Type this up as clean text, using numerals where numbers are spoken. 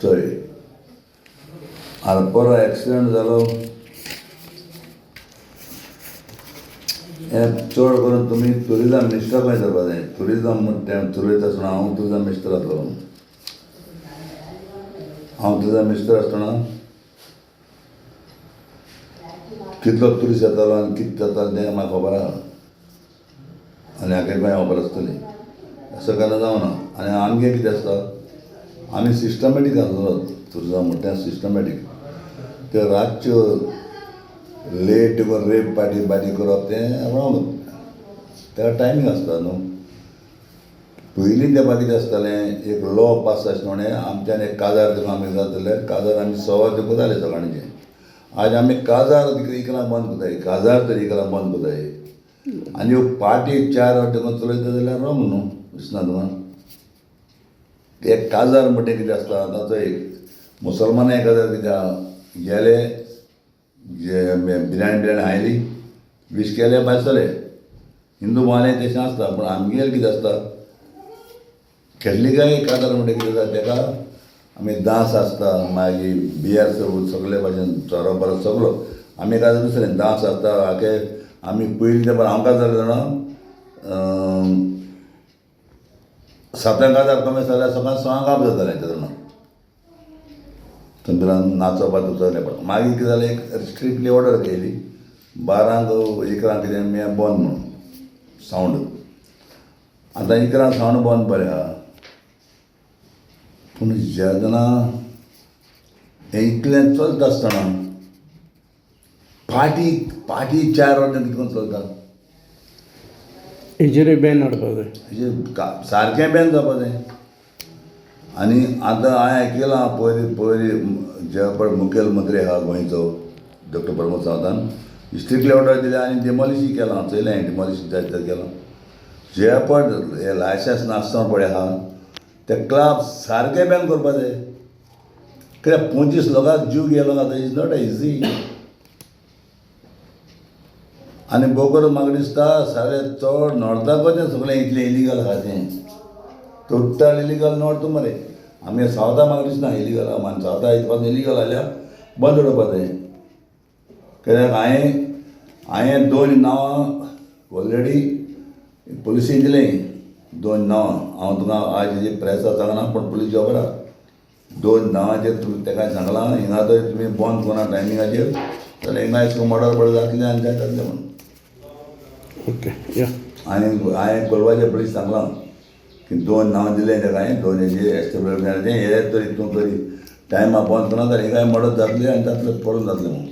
चोय आरपोरा एक्सिडंट जालो हें चड करून तुमी ट्युरिजम मिनिस्टराक विचारपा जाय. ट्युरिजम म्हण तें चलयता आसतना हांव ट्युरिजम मिनिस्टर आसलो. हांव ट्युरिजम मिनिस्टर आसतना कितलो ट्युरिस्ट येतालो आनी कितें जातालें तें म्हाका खबर आहा आनी हाका कांय खबर आसतली. अशें केन्ना जावना. आनी आमगें कितें आसता, आमी सिस्टमॅटीक आसलो ट्युरिजम म्हणटा तें सिस्टमॅटीक. ते रातच्यो लेट रेप पार्टी पार्टी करप तें रॉंग. तेका टायमींग आसता न्हू. पयलीं तेंपार कितें आसतालें, एक लॉ पास जाता म्हणें आमच्यान एक काजार देखून आमी जाता जाल्यार काजार आमी 6 वरां देखून जालें सकाळचें. आज आमी काजार 11 बंद करताय, काजार तरी 11 बंद करताय. आनी ह्यो पार्टी 4 वरां देखून चलयता जाल्यार रॉंग न्हू, दिसना तुका? एक काजार म्हणटा कितें आसता आतां चोय, मुसलमाना एक काजार कितें आहा, गेले बिर्याणी बिर्याणी आयली, वीश केले भायर सरले. हिंदू भावालें तशें आसता. पूण आमगेलें कितें आसता, कॅथलिकाय काजार म्हणटा कितें जाता तेका आमी दांस आसता, मागीर बियर सगळे भाशेन सोरो बरो सगलो आमी काजार दुसरें दांस आसता. आखे आमी पयलीं तेंपार हांव काजार जाणा 7 काजार कमी जाल्यार सकाळ 6 काप जातालें तेन्ना तंत्रान नाचोवपाक चललें. पण मागीर कितें जालें, एक स्ट्रिक्टली ऑर्डर केली 12 11 कितें बंद म्हणून सावंड. आतां 11 सावंड बंद बरें आहा, पूण जेन्ना हें इतलें चलता आसतना पार्टी पार्टी 4 वरां कितें करून चलता, हेजेरूय बॅन हाडपाक जाय. हेजेर सारकें बॅन जावपा जाय. आनी आतां हांवें आयकलां पयलीं पयलीं जे पळय मुखेल मंत्री आहा गोंयचो डॉक्टर प्रमोद सावंतान स्ट्रिक्टली ऑर्डर दिल्या आनी डिमॉलिशूय केलां, चोयलें हांवें डिमॉलिश जायते जायते केलां. जे पळय हे लायसन्स नासतना पळय आहा ते क्लब सारके बॅन करपा जाय. कित्याक 25 लोकांक जीव गेलो आतां, is not easy. आनी बोकर म्हाका दिसता सारे चड नॉर्थाक तें सगळें इतलें इलिगल आहा तें टोटल इलिगल नॉर्थ मरे. आमी सावथा म्हाका दिसना इलिगल आहा, आनी सावथा इतपासून इलिगल जाल्यार बंद उडोवपा जाय. कित्याक हांवें 2 नांवां ऑलरेडी पुलिसीन दिलें, 2 नांवां. हांव तुका आज प्रेसार सांगना पूण पुलीस खबर आहा. 2 नांवांचेर तुमी तेका सांगलां हिंगा तर तुमी बंद करना टायमिंगाचेर जाल्यार हिंगा एक मर्डर बरें जातलें आनी जाय जातलें म्हणून. ओके या. आनी हांवें कोलवाचे पुलीस सांगलां की 2 नांवां दिलें तेका हांवें, 2 हेजे एस्टेब्लिशमेंटाचें हे तरी तूं तरी टायमा बंद करना जाल्यार हिंगाय मर्डर जातलें आनी जातलें पडून जातलें म्हणून.